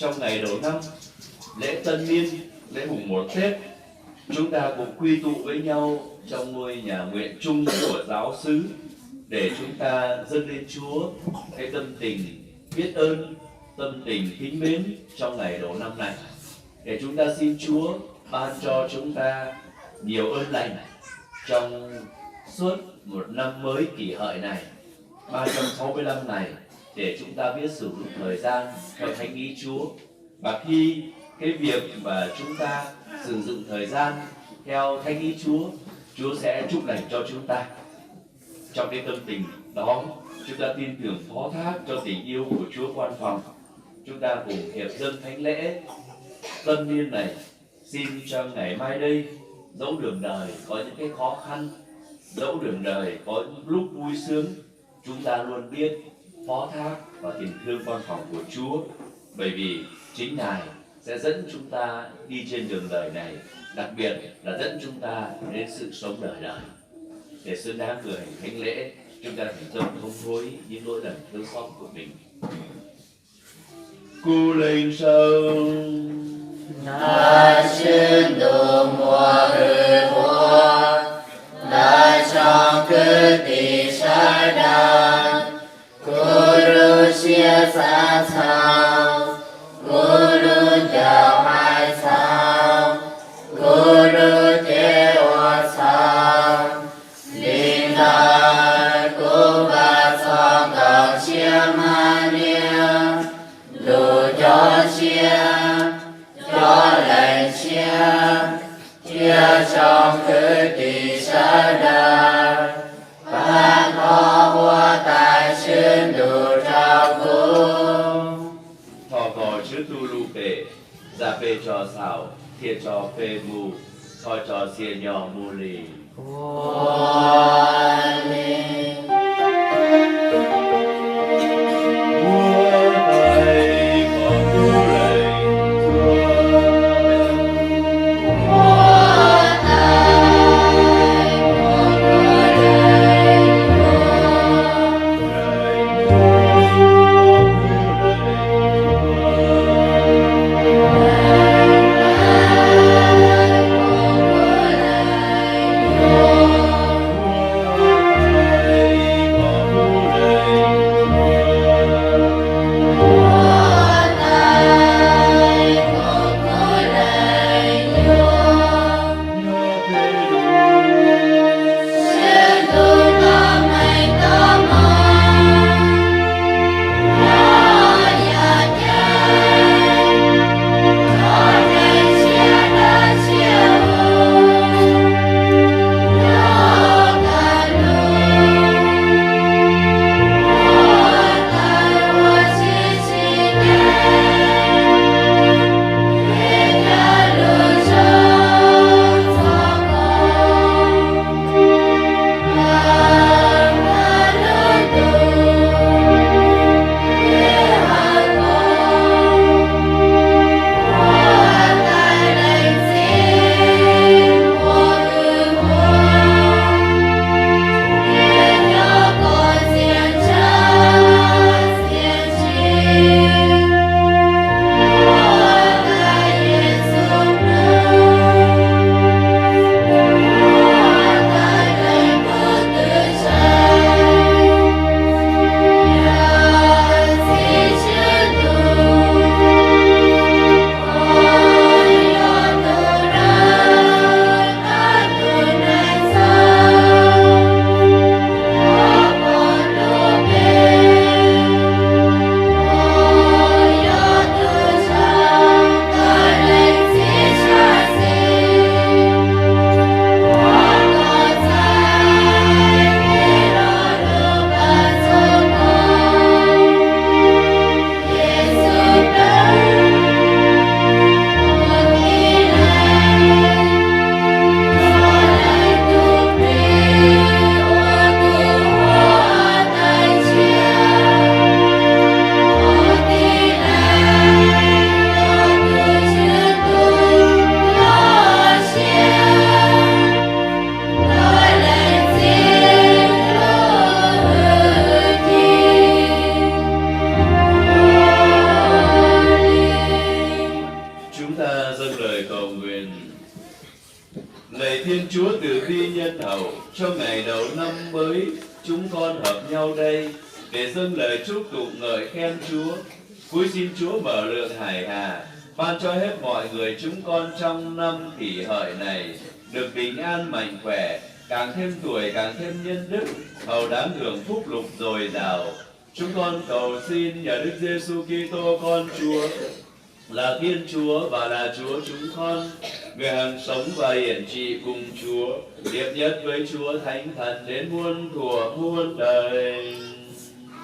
Trong ngày đầu năm, lễ Tân Niên, lễ mùng một Tết, chúng ta cũng quy tụ với nhau trong ngôi nhà nguyện chung của giáo xứ để chúng ta dâng lên Chúa cái tâm tình biết ơn, tâm tình kính mến trong ngày đầu năm này. Để chúng ta xin Chúa ban cho chúng ta nhiều ơn lành trong suốt một năm mới kỷ hợi này, ba trăm sáu mươi lăm ngày, để chúng ta biết sử dụng thời gian theo thánh ý Chúa. Và khi cái việc mà chúng ta sử dụng thời gian theo thánh ý Chúa, Chúa sẽ chúc lành cho chúng ta. Trong cái tâm tình đó, chúng ta tin tưởng phó thác cho tình yêu của Chúa ban phòng. Chúng ta cùng hiệp dâng thánh lễ Tân Niên này. Xin cho ngày mai đây, dẫu đường đời có những cái khó khăn, dẫu đường đời có những lúc vui sướng, chúng ta luôn biết phó thác vào tình thương ban phòng của Chúa. Bởi vì chính Ngài sẽ dẫn chúng ta đi trên đường đời này, đặc biệt là dẫn chúng ta đến sự sống đời đời. Để xứng đáng cử hành thánh lễ, chúng ta thỉnh dâng thống hối những lỗi lầm thiếu sót của mình. Kuv lees sawv. Ntawm sib ntuj muaj hwj huam, ntawm tsoom kwv tij sawv daws, kuv lub siab xav txhaum, kuv lub ncauj hais txhaum, kuv lub cev ua txhaum. Li ntawd kuv vam txog Nkauj Tshiab Mab Liab, Ntuj cov siab, cov leej siab, thiab tsoom kwv tij sawv daws, pab thov ua tais sib ntuj rau kuv. Thov kom Tswv Ntuj lub npe, zam peb tso xaum, thiab tso peb mus, thov tso txhia nyo mus li. Xin Chúa từ bi nhân hậu, trong ngày đầu năm mới, chúng con hợp nhau đây để dâng lời chúc tụng ngợi khen Chúa. Cuối xin Chúa mở lượng hải hà, ban cho hết mọi người chúng con trong năm kỷ hợi này được bình an mạnh khỏe, càng thêm tuổi càng thêm nhân đức, hầu đám hưởng phúc lộc dồi dào. Chúng con cầu xin nhờ Đức Giêsu Kitô Con Chúa, là Thiên Chúa và là Chúa chúng con, người hằng sống và hiển trị cùng Chúa, hiệp nhất với Chúa Thánh Thần đến muôn thuở muôn đời.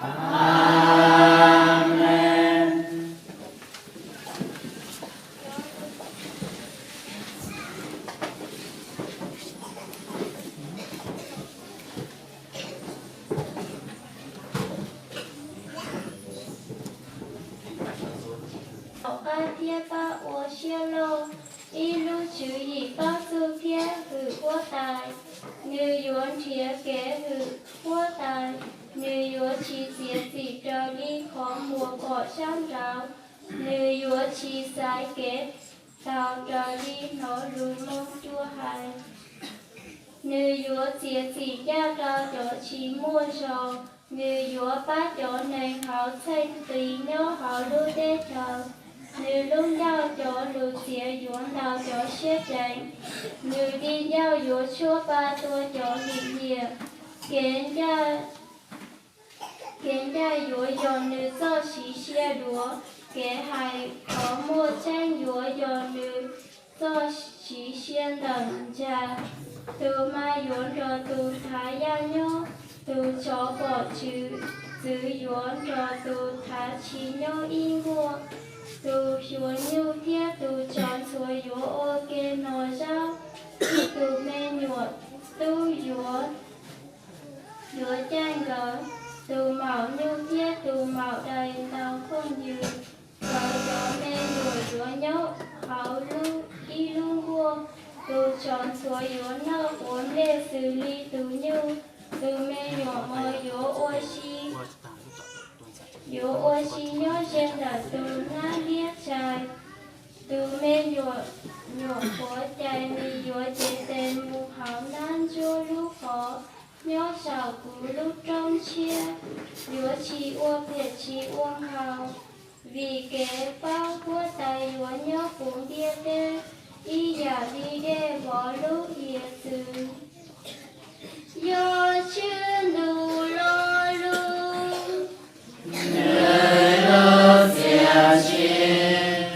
Amen. Tom qab thiab pab ua siab loj, ib lub tswv yim pab txuj thiab hwm huab tais. Nws yuav nrhiav kev hwm huab tais, nws yuav tsis txiav txim raws li qhov muag pom sab nraud, nws yuav tsis xaiv kev taug raws li hnov lus moo cua hais. Nws yuav txiav txim ncaj rau cov tsis muaj zog, nws yuav pab cov neeg hauv txheej nqis nyob hauv lub teb chaws. Nws lub ncauj cov lus txiav yuav ntaus cov siab ceev, nws di ncauj yuav tshuab pa tua cov lim hiam. Kev ncaj, kev ncaj yuav yog nws txoj siv siab duav, kev hais qhov muaj tseeb yuav yog nws txoj siv siab ntawm ntsa. Tus ma yuav nrog tus thav yaj nyob, tus tsov pom txwv yuav nrog tus thav tsis nyob ib nkuaj. Tus xyuas nyuj thiab tus tsov ntxhuav yuav ua ke hno zaub, ib tus me nyuam tub yuav yuav caij nkawd. Tus maum nyuj thiab tus maum dais ntaus phooj ywg, nkawd cov me nyuam yuav nyob hauv ib lub nkuaj. Tus tsov ntxhuav yuav noj ua nplej xws li tus nyuj, tus me nyuam mos yuav ua si, yuav ua si nyob ze ntawm tus hnab liab tshais. Tus me nyuam, nyuam qhuav cais mis yuav cev tes mus hauv nab ntsuab lub qhov nyob saum kuv lub roob tshiab, yuav tsis ua pliam tsis ua nkhaus, vim kev pab huab tais yuav nyob puv ntiaj teb, ib yam li dej vov lub hiav txwv. Yog Tswv Ntuj lo lus, nws lub txiaj ntsig.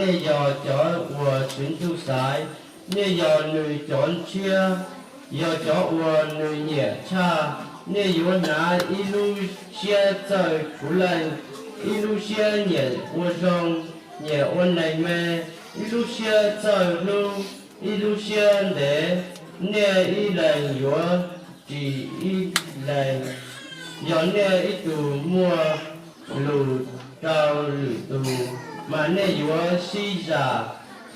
Nej yog cov uas Tswv Ntuj xaiv, nej yog nws cov ntshiab, yog cov uas nws nyiam tshaj. Nej yuav hnav ib lub siab txawj puv leej, ib lub siab nyiam ua zoo, nyiam ua neeg me, ib lub siab txawj hlub, ib lub siab ntev. Nej ib leeg yuav ris ib leeg. Yog nej ib tug muaj lus rau lwm tus, mas nej yuav sib zam.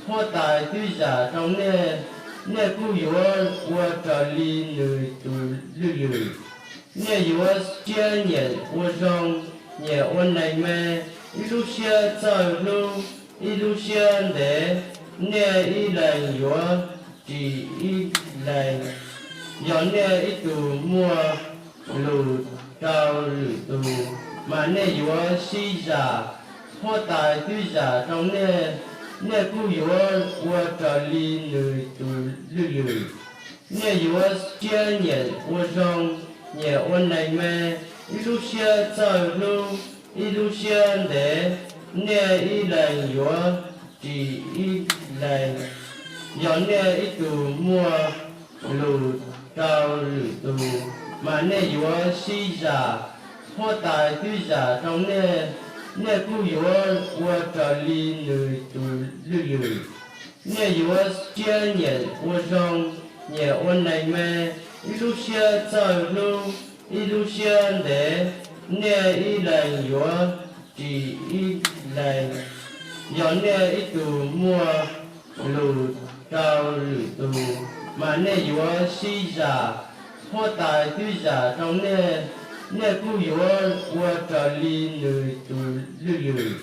Huab Tais twb zam rau nej, nej kuj yuav ua raws li nws tus lwj lwm. Nej yuav siab nyiam ua zoo, nyiam ua neeg me, ib lub siab txawj hlub, ib lub siab ntev. Nej ib leeg yuav ris ib leeg. Yog nej ib tug muaj lus rau lwm tus, mas nej yuav sib zam. Huab Tais twb zam rau nej, nej kuj yuav ua raws li nws tus lwj lwm. Nej yuav siab nyiam ua zoo, nyiam ua neeg me, ib lub siab txawj hlub, ib lub siab ntev. Nej ib leeg yuav ris ib leeg. Yog nej ib tug muaj lus rau lwm tus, mas nej yuav sib zam. Huab Tais twb zam rau nej, nej kuj yuav ua raws li nws tus lwj lwm. Nej yuav siab nyiam ua zoo, nyiam ua neeg me, ib lub siab txawj hlub, ib lub siab ntev. Nej ib leeg yuav ris ib leeg. Yog nej ib tug muaj lus rau lwm tus, mas nej yuav sib zam. Huab Tais twb zam rau nej, nej kuj yuav ua raws li nws tus lwj lwm.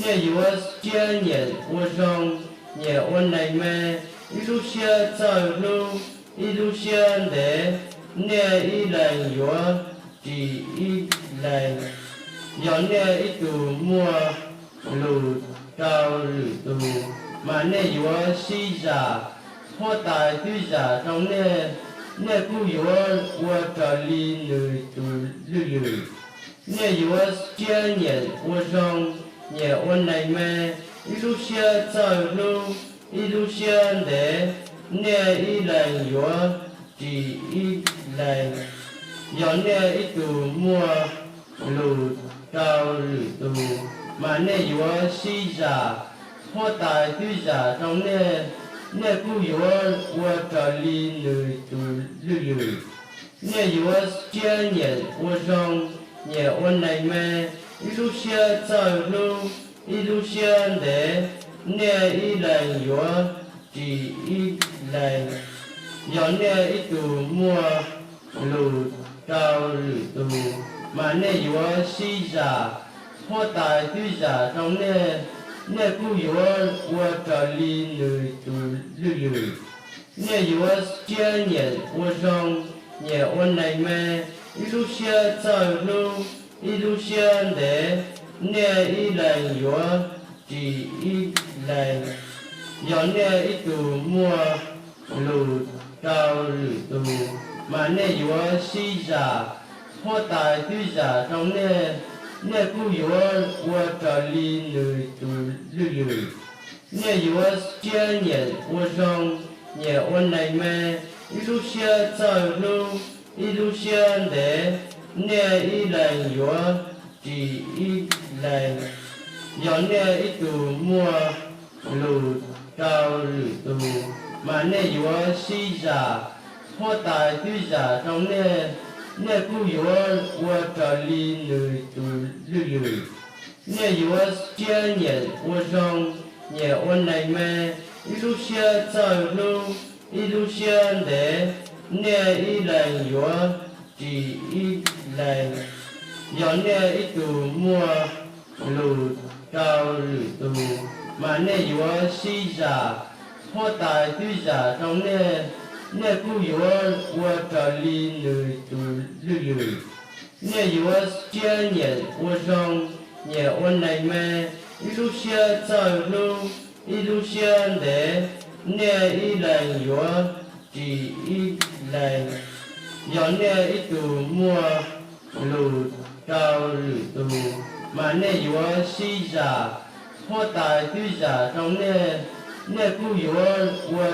Nej yuav siab nyiam ua zoo, nyiam ua neeg me, ib lub siab txawj hlub, ib lub siab ntev. Nej ib leeg yuav ris ib leeg. Yog nej ib tug muaj lus rau lwm tus, mas nej yuav sib zam. Huab Tais twb zam rau nej, nej kuj yuav ua raws li nws tus lwj lwm. Nej yuav siab nyiam ua zoo, nyiam ua neeg me, ib lub siab txawj hlub, ib lub siab ntev. Nej ib leeg yuav ris ib leeg. Yog nej ib tug muaj lus rau lwm tus, mas nej yuav sib zam. Huab Tais twb zam rau nej, nej kuj yuav ua raws li nws tus lwj lwm. Nej yuav siab nyiam ua zoo, nyiam ua neeg me, ib lub siab txawj hlub, ib lub siab ntev. Nej ib leeg yuav ris ib leeg. Yog nej ib tug muaj lus rau lwm tus, mas nej yuav sib zam. Huab Tais twb zam rau nej, nej kuj yuav ua raws li nws tus lwj lwm. Nej yuav siab nyiam ua zoo, nyiam ua neeg me, ib lub siab txawj hlub, ib lub siab ntev. Nej ib leeg yuav ris ib leeg. Yog nej ib tug muaj lus rau lwm tus, mas nej yuav sib zam. Huab Tais twb zam rau nej, nej kuj yuav ua raws li nws tus lwj lwm. Nej yuav siab nyiam ua zoo, nyiam ua neeg me, ib lub siab txawj hlub, ib lub siab ntev. Nej ib leeg yuav ris ib leeg. Yog nej ib tug muaj lus rau lwm tus, mas nej yuav sib zam. Huab Tais twb zam rau nej, nej kuj yuav ua raws li nws tus lwj lwm. Nej yuav siab nyiam ua zoo, nyiam ua neeg me, ib lub siab txawj hlub, ib lub siab ntev. Nej ib leeg yuav ris ib leeg. Yog nej ib tug muaj lus rau lwm tus, mas nej yuav sib zam. Huab Tais twb zam rau nej, nej kuj yuav ua raws li nws tus lwj lwm. Nej yuav siab nyiam ua zoo, nyiam ua neeg me, ib lub siab txawj hlub, ib lub siab ntev. Nej ib leeg yuav ris ib leeg. Yog nej ib tug muaj lus rau lwm tus, mas nej yuav sib zam. Huab tais twb zam zoo nej, nej kuj yuav ua